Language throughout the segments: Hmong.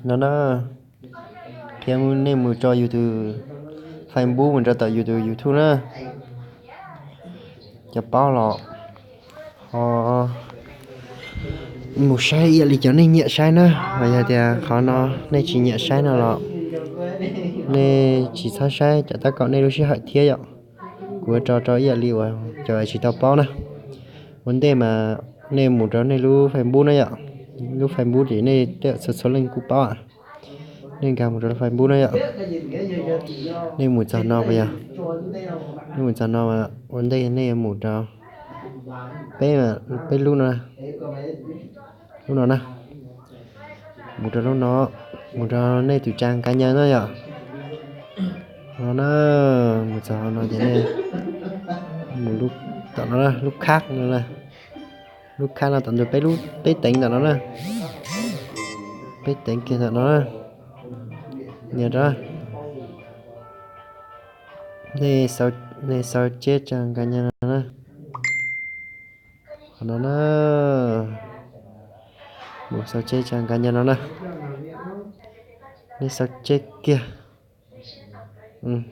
No na, qhia nej mus rau yus tus Facebook mus rau tom yus tus YouTube na. Cov paub los ho mus saib ib yam li cov nej nyiam saib na. Ho yog tias qhov no nej tsis nyiam saib no los nej tsis txhob saib, cov tab kaum nej lub sij hawm thiab yom. Kuv ua rau rau ib yam li uas cov tsis tau paub na. Ua ntej mas nej mus rau nej lub Facebook na yom. Lub Facebook ces nej tej txhua txhua leej kuj paub. Nej nkag mus rau lub Facebook na yom. Nej mus txog no puas yog? Nej mus txog no mas ua ntej nej mus rau peb, peb lub no, lub no na. Mus rau lub no, mus rau nej tus trang cá nhân no yom. No na, mus txog no ces nej mus tom no, lub khab no, lub khab no tom ntug peb lub, peb teev tom no na. Peb teev kiag tom no na. Nias rau, nej xaus ces trang cá nhân no na. Qhov no na, mus xaus ces trang cá nhân no na. Nej xaus ces kiag,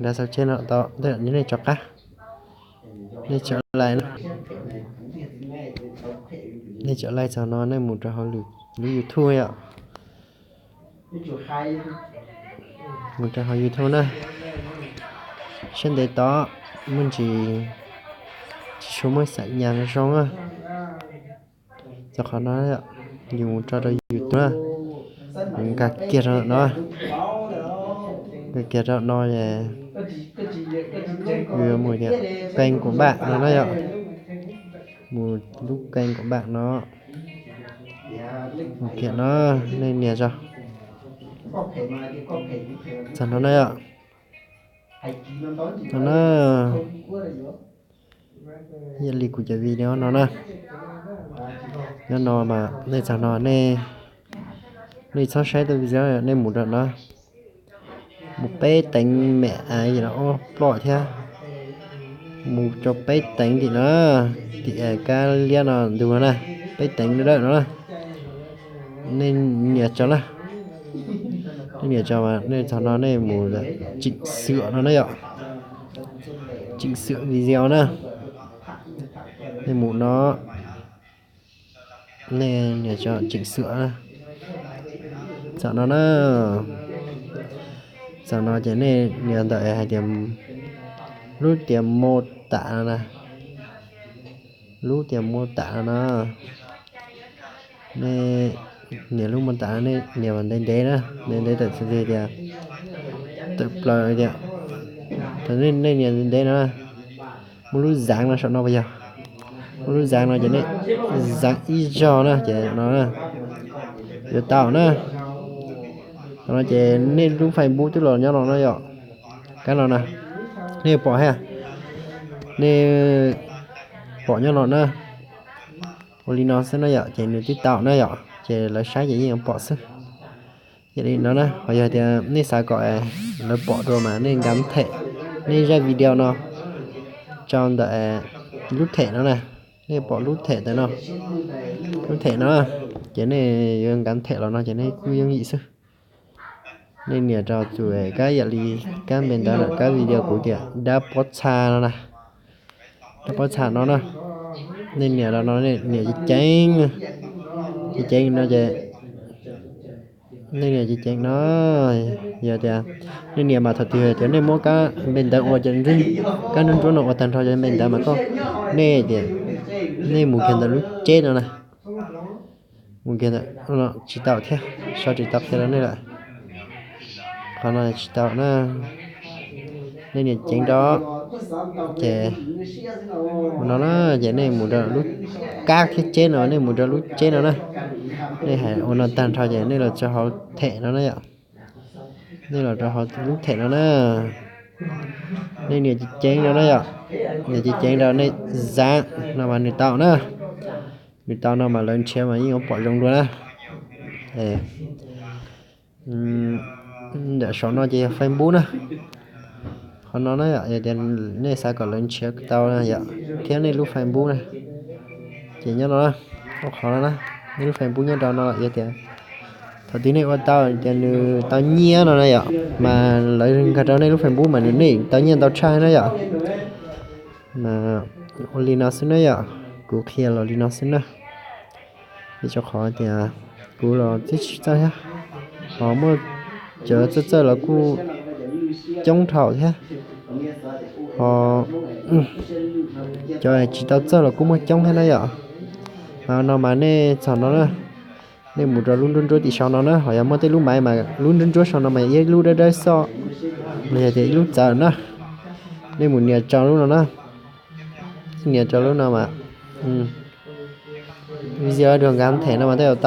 da xaus ces no tau, nej rov qab, nej tso like na. Nej tso like txog no nej mus rau hauv lub YouTube yom. Mus rau hauv YouTube na. Siab ntev tod muaj ntsis tsis tshua muaj xam nyas zoo na. Txog qhov no yus mus tso rau YouTube na, nkag kiag rau no, nkag kiag rau no es yus yuav mus tias kênh của bạn no na yom. Mus lub kênh của bạn no, mus kiag no, nej nias tso. Txog no na yom. No na, ib yam li kuv cov video no na. Nyob no mas nej txog no nej, nej txhob saib tus video, nej mus rau no, mus peb teev mem ais no ob ploj thiab, mus rau peb teev tim no, tim kab liab no ntug no na, peb teev dawm dawm no na. Nej nias tso na, nej nias tso mas nej txog no nej mus chỉnh sửa no na yom. Chỉnh sửa video na, nej mus no, nej nias tso chỉnh sửa na. Txog no na, txog no ces nej nias ntawm hais tias lub tias mô tả no na, lub tias mô tả no na. Nej nias lub mô tả no, nej nias mas ntev ntev na, ntev ntev tawm tias, tawm plaws tias, nej nias ntev ntev no, muaj lub dán no saum no puas yog? Muaj lub dán no ces nej dán ib zaug na ces no yuav tau na. Qhov no ces nej lub Facebook twb los nyob no na yom. Kab no na, nej pom thiab, nej pom nyob no na. Ua li no xwb na yom, ces nws twb tau na yom, ces lawv saib ces yeej yuav pom xwb. Yog li no na, ho yog tias nej xav kom lawv pom dua mas nej nkag them, nej zaj video no rau ntawm lub them no na, nej pom lub them ntawm no, lub them no, ces nej yuav nkag them los no ces nej kuj yooj yim xwb. Nej nias rau tus kab yam li kab npe ntawd lawm, kab video kuv tias dab pob txha no na, dab pob txha no na. Nej nias rau no, nej nias ceev ceev, ceev ceev no ces nej nias ceev ceev no, yog tias nej nias mas thaum twg tias nej muab kab npe ntawd ua ces kab ntsuab ntsuab no ua tag nrho cov npe ntawd mas koj, nej tias nej mus kiag ntawm lub ceb no na, mus kiag ntawm no tsis tau thiab, sau tsis tau qhia rau nej lawm. Qhov no tsis tau na. Nej nias ceev rau ces ua no na, ces nej mus rau lub kab thiab ceb no, nej mus rau lub ceb no na. Nej hais ua no tag nrho ces nej los rau hauv them no na yom. Nej los rau hauv lub them no na. Nej nias ceev ceev rau na yom. Nias ceev ceev rau nej zav no mas nws tau na. Nws tau no mas lawv nrhiav mas yeej yuav pom zoo dua na. Ntawm saum no ces yog Facebook na. Qhov no na yom, yog tias nej xav kom lawv nrhiav tau na yom, thiab nej lub Facebook na, ces nyob no, qhov no na, nej lub Facebook nyob rau no yog tias Thaum twg nej ua tau tias nws tau nyiaj no na yom, mas lawv nkag rau nej lub Facebook mas nws nej tau nyiaj ntau tshaj na yom. Ua li no xwb na yom, kuv qhia los li no xwb na. Vim rau qhov tias kuv los twb tsis txawj thiab, ho muaj cov txawj txawj los kuj coob dhau thiab, ho cov tsis tau txawj los kuj muaj coob thiab na yom. Mas no mas nej txog no na, nej mus rau lub nruab nruab tim sau no na, ho yog muaj tej lub maiv mas lub nruab nruab sau no mas ib lub dawb dawb xoj, los yog tias ib lub txawv na. Nej mus nias rau lub no na, nias rau lub no mas video dua nkag them no mas tej zaum